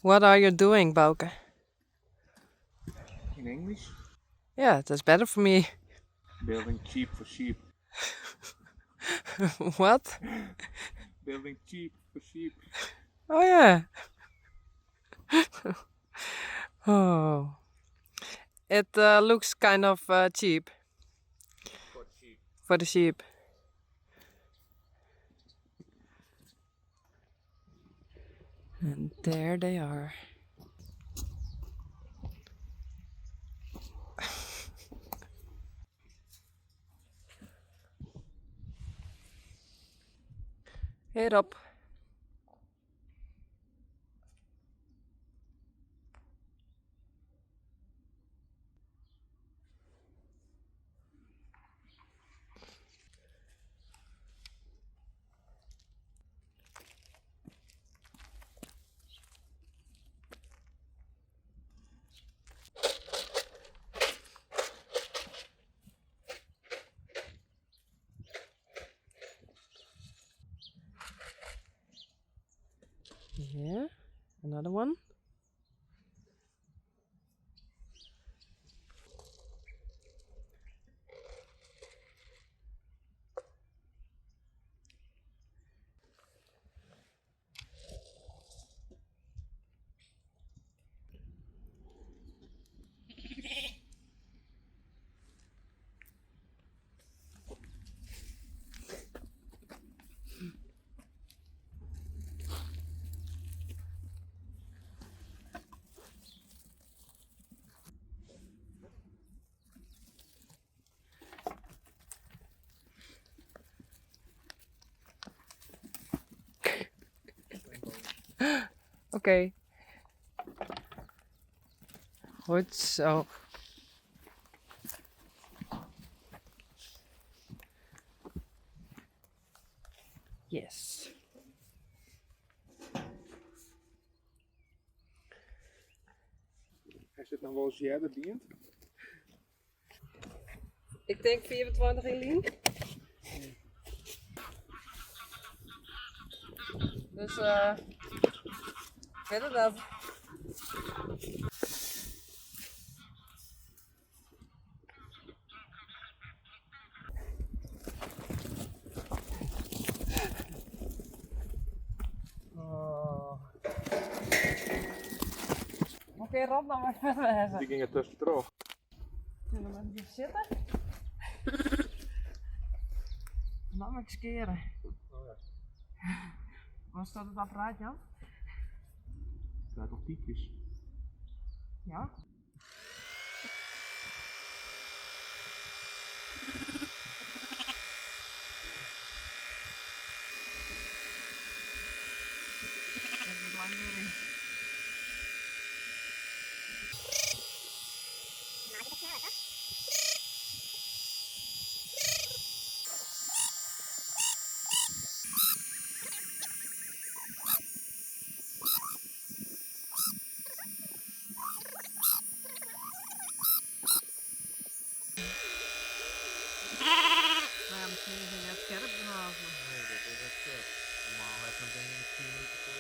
What are you doing, Bouke? In English? Yeah, that's better for me. Building cheap for sheep. What? Building cheap for sheep. Oh yeah. Oh. It looks kind of cheap. For sheep. For the sheep. And there they are. Hey Rob. Yeah, another one. Oké. Goed zo. Yes. Hast it noch wolris earder dien? Ik tink 25 jier lyn. Dus ik wit it net. Hoe kin Rob no wer fuort wêze? Dy gyng der tuskentroch. Ja, dan moat ik even sitte. Dan moat ik skeare. Oh ja. Waar staat het apparaat, Jan? Draait nog piekjes. Ja. Nou ja, misschien is hij net scherp ernaast. Nee, dat is echt scherp. Normaal heeft zo'n ding in 10 minuten voor.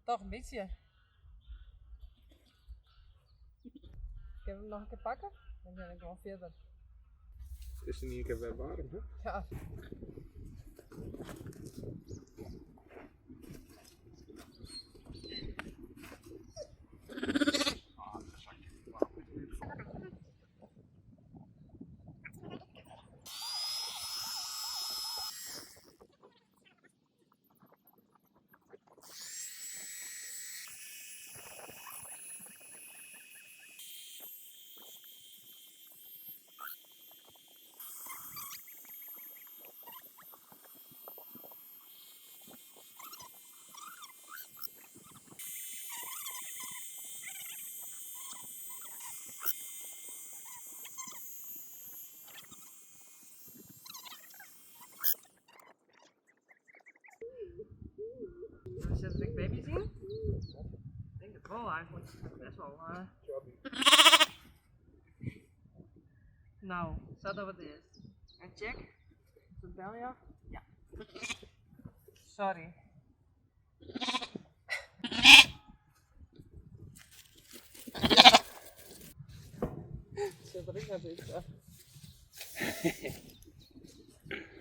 Toch een beetje. Ik heb hem nog een keer pakken, dan ben ik wel verder. Het is in één keer weer warm, hè? Ja. Sitte der ek baby's yn? Ik tink it wol eigentlik. Best wol. No, sa dogge we it earst. En check. Is it Belja? Ja. Sorry. Sjocht der ek net út sa.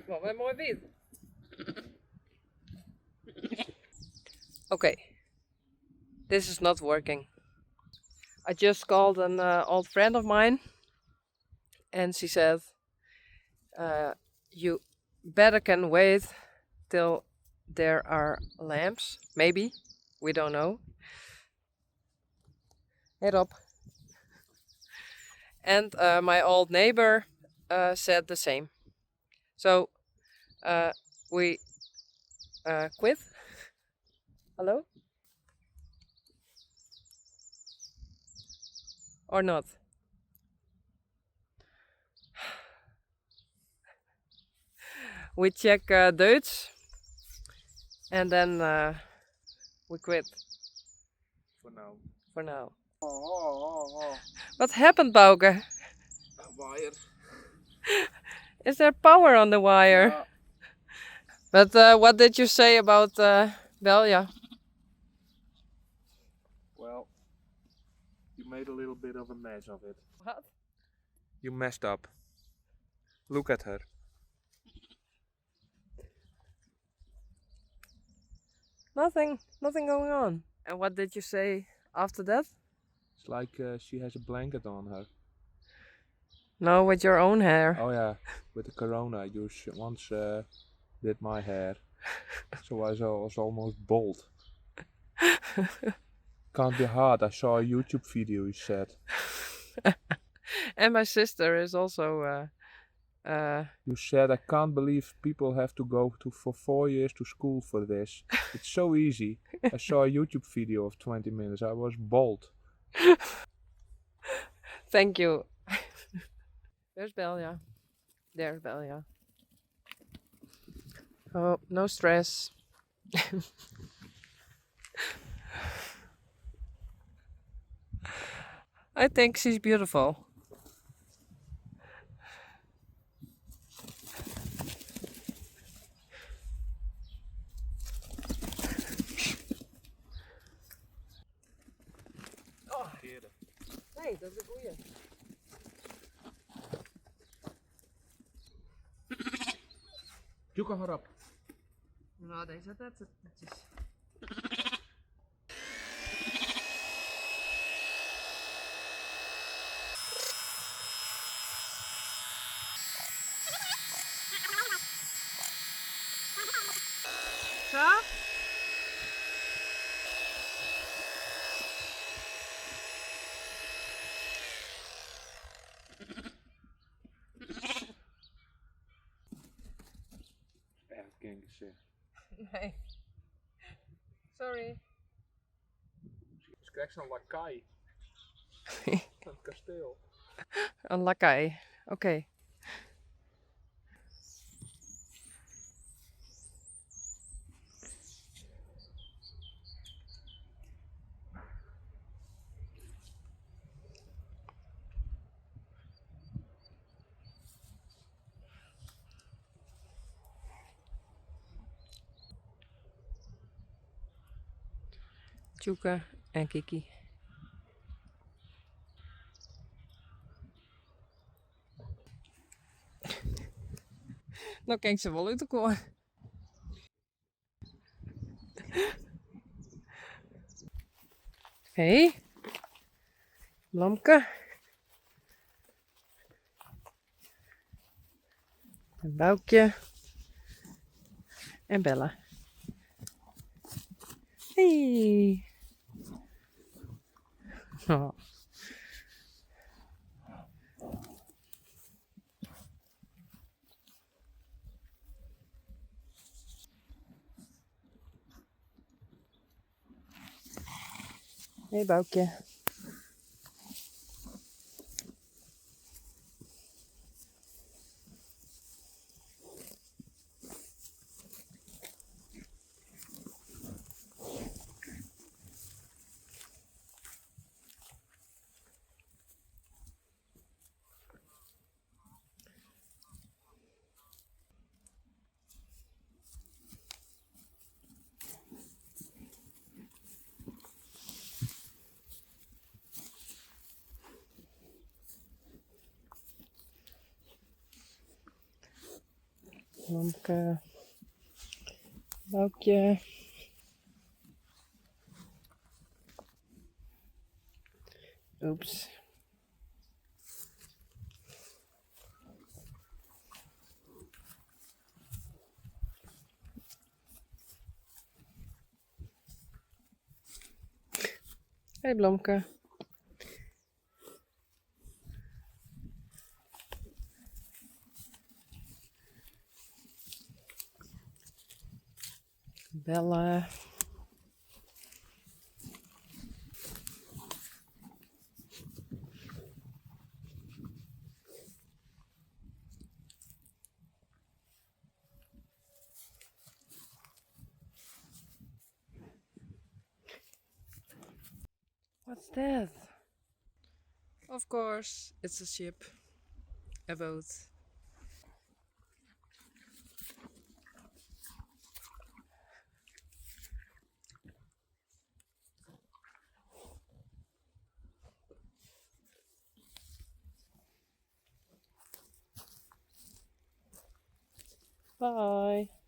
Wol wer moai wyt. Okay, this is not working. I just called an old friend of mine and she said you better can wait till there are lambs, maybe, we don't know. Hey Rob. And my old neighbor said the same. So we quit. Hallo? Or not? We check Dutch and then we quit. For now. For now. What happened, Bauke? A wire. Is there power on the wire? Ja. But what did you say about Belja? Well, you made a little bit of a mess of it. What? You messed up. Look at her. Nothing, nothing going on. And what did you say after that? It's like she has a blanket on her. No, with your own hair. Oh yeah, with the corona, you once did my hair. So I was almost bald. Can't be hard. I saw a YouTube video, you said. And my sister is also... You said, I can't believe people have to go to for 4 years to school for this. It's so easy. I saw a YouTube video of 20 minutes. I was bald. Thank you. There's Belja. There's Belja. Oh, no stress. I think she's beautiful. Oh. Nee, dat is een goeie. Joeke, hou op. Nou, deze had net netjes. Zo? Echt geen gezicht. Nee. Sorry. Ze krijgt zo'n lakai. Van het kasteel. Een lakai, oké. Okay. Tjoeke en Kiki. Nou kin ik se wol út elkoar. Hey, Blomke. En Boukje. En Bella. Hey. Oh. Hey Boukje. Blomke. Boukje. Oeps. Hey Blomke. Belle. What's that? Of course, it's a ship, a boat. Bye.